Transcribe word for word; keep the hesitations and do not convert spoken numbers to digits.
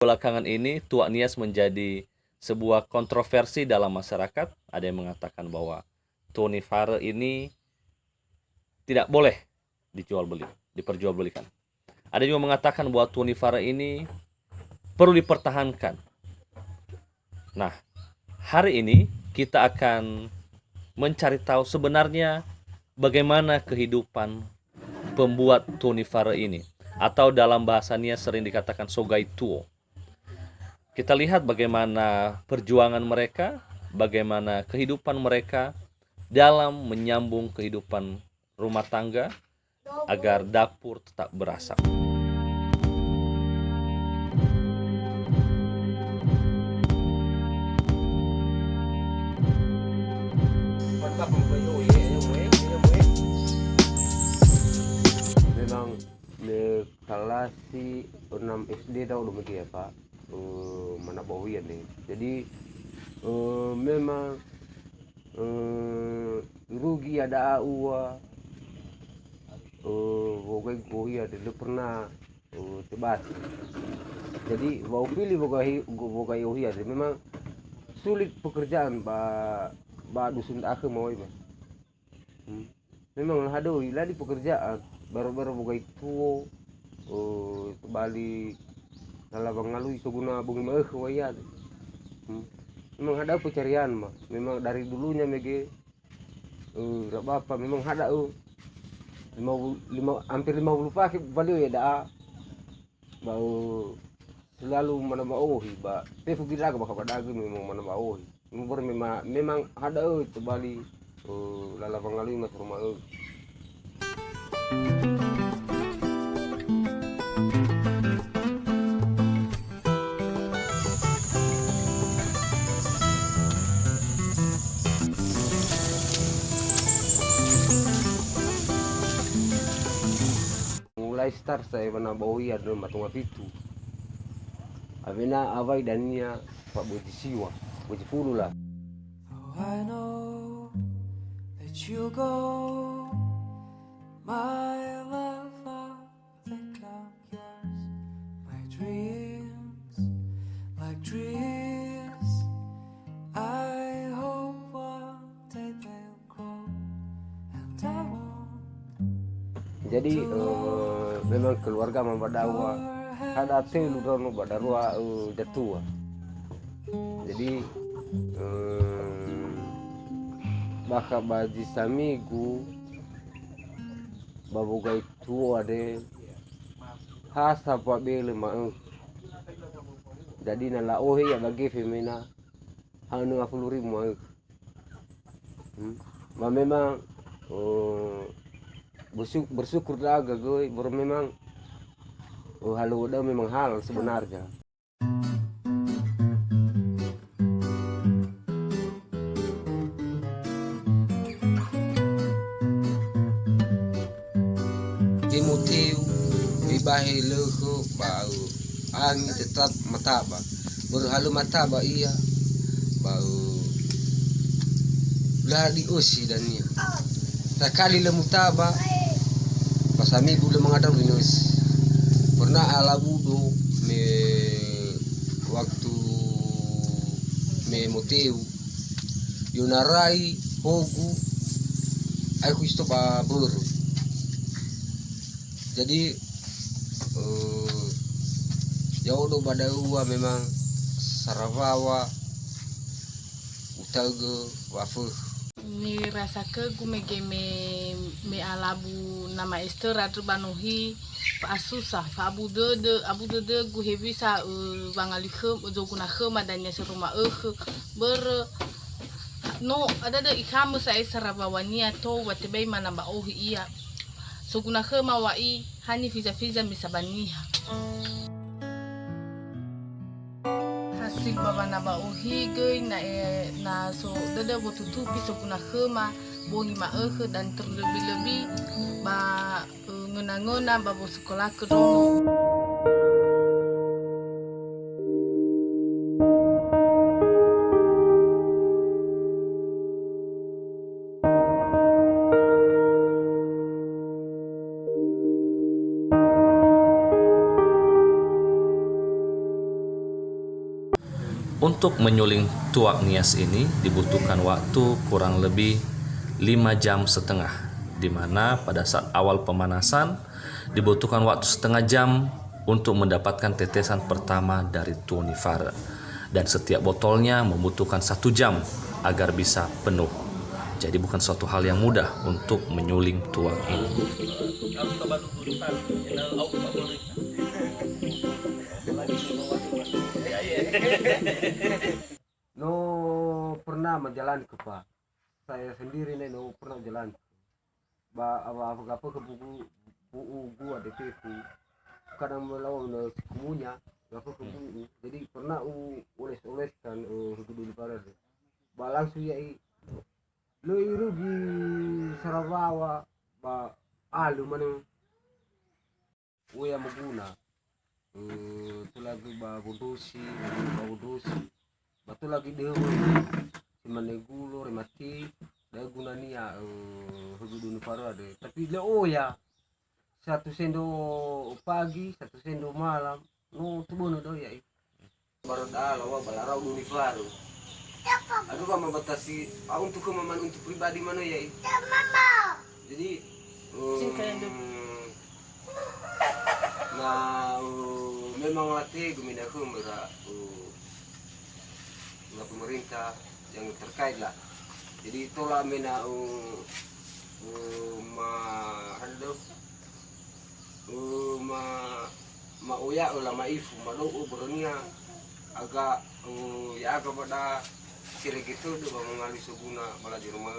Belakangan ini, Tuak Nias menjadi sebuah kontroversi dalam masyarakat. Ada yang mengatakan bahwa Tuo Nifare ini tidak boleh dijual beli, diperjualbelikan. Ada juga mengatakan bahwa Tuo Nifare ini perlu dipertahankan. Nah, hari ini kita akan mencari tahu sebenarnya bagaimana kehidupan pembuat Tuo Nifare ini, atau dalam bahasa Nias sering dikatakan sogai tuo. Kita lihat bagaimana perjuangan mereka, bagaimana kehidupan mereka dalam menyambung kehidupan rumah tangga agar dapur tetap berasap. Memang me kalasi enam S D da'ö do mege, Pak. Eh, mana ba ohi andre. Jadi, eh, memang, eh, rugi ia da'a ua, eh, wogai ohi andre, lö pernah, eh, tebati. Jadi, wa upili wogai, wogai ohi andre, memang sulit pekerjaan ba, ba dusun akhö mawai, Pak. Hmm. Memang hadöi, lali pekerjaan, baro-baro wogai tuo, eh, tobali lala wangalui soguna bongi ma'ökhö wayat. Hmm. Memang hada'ö pencarian ma. Memang dari dulunya mege, eh, ra bapa memang hada'ö. Lima puluh, lima, hampir lima puluh pake bali ya da'a. Ba, eh, selalu manamba ohi, ba, fefu gilaga bakha ba da'ö memang manamba ohi. Memang, memang hada'ö tobali, eh, lala wangalui ma soroma'ö. Mulai start sa'ae wanamba ohi andrö matunga fitu. Awena awai dania fa boji siwa, boji fulu la. Oh, I know that you go, my love, love, think I'm yours. My dreams, like trees, I hope one day they'll Jadi, eh, memang keluarga ma ba da'a ua, hada tölu ndraono ba darua, eh, datua. Jadi, eh, bakha ba zi samigu ba wogai tuo andre, ha sambua bele ma'ökhö. Jadi na la'ohe ia ba gefe mena ha enö ngafulu ribu ma'ökhö. Hmm. Ba memang, eh, bersu-, bersyukur da'a göi, baru memang, eh, halöŵö da'a memang halal sebenarnya. Timoteo, mibahe lökhö ba, eh, angi tetap mataba. Börö ha lö mataba ia, ba, eh, lö hadia ösi dania. Sakali lö mutaba, ba samigu lö mangandrö rinösi. Pernah alabu do me waktu me moteu, I'onarai hogu, aekhu isto ba börö. Jadi, eh, ya'odo ba da'ö ua memang sarawawa utaögö wafökhö. Merasa khögu mege me, me alabu nama Esther andrö ba nohi, fa'asusa, fa'abu dödö, abu dödögu hewisa, eh, wangalui khöm-, zoguna khöma dania soroma'ökhö, börö no, adada ikhamö sa'ae sarawawania tou wa tebai manamba ohi ia. Soguna khöma wa'i, ha nifiza-fiza misa ba niha. Hasil ba wanamba ohi göi na, e, na so dödö wotutupi soguna khöma, bongi ma'ökhö dan terlebih-lebih ba, e, ngöna-ngöna ba wosekolakhö ndraono. Untuk menyuling tuak nias ini dibutuhkan waktu kurang lebih lima jam setengah, di mana pada saat awal pemanasan dibutuhkan waktu setengah jam untuk mendapatkan tetesan pertama dari tuak nifara. Dan setiap botolnya membutuhkan satu jam agar bisa penuh. Jadi bukan suatu hal yang mudah untuk menyuling tuak ini. No pernah menjalankan, Pak. Saya sendiri nih no pernah jalan. Ba apa apa apa ke buku buku gua D P ku. Kadang melawan no sikumunya apa ke buku. Jadi pernah u oles-oleskan eh, hudu di parade. Ba langsung ya i lo irugi sarawawa ba alu mana. Oya moguna. Eh, tola gö ba wondrosi, ba wondrosi. Ba tola gö döwö. Simane gulo, remati, da gunania eh, hudu dunu faro ada. Tapi le oya. Satu sendok pagi, satu sendok malam. No tubono do ya. Baru dah lawa balarau duni faro. Aduh, ba membatasi ah, untuk kemaman untuk pribadi mana ya. Jadi um, na uh, memang latih gumina khumra uh, na pemerintah yang terkait lah. Jadi tola mena uh, uh, ma ada uh, ma ma oya la ma'ifu ma do'o boronia aga uh, ya aga pada sirege todo ba mengalui soguna bala di rumah.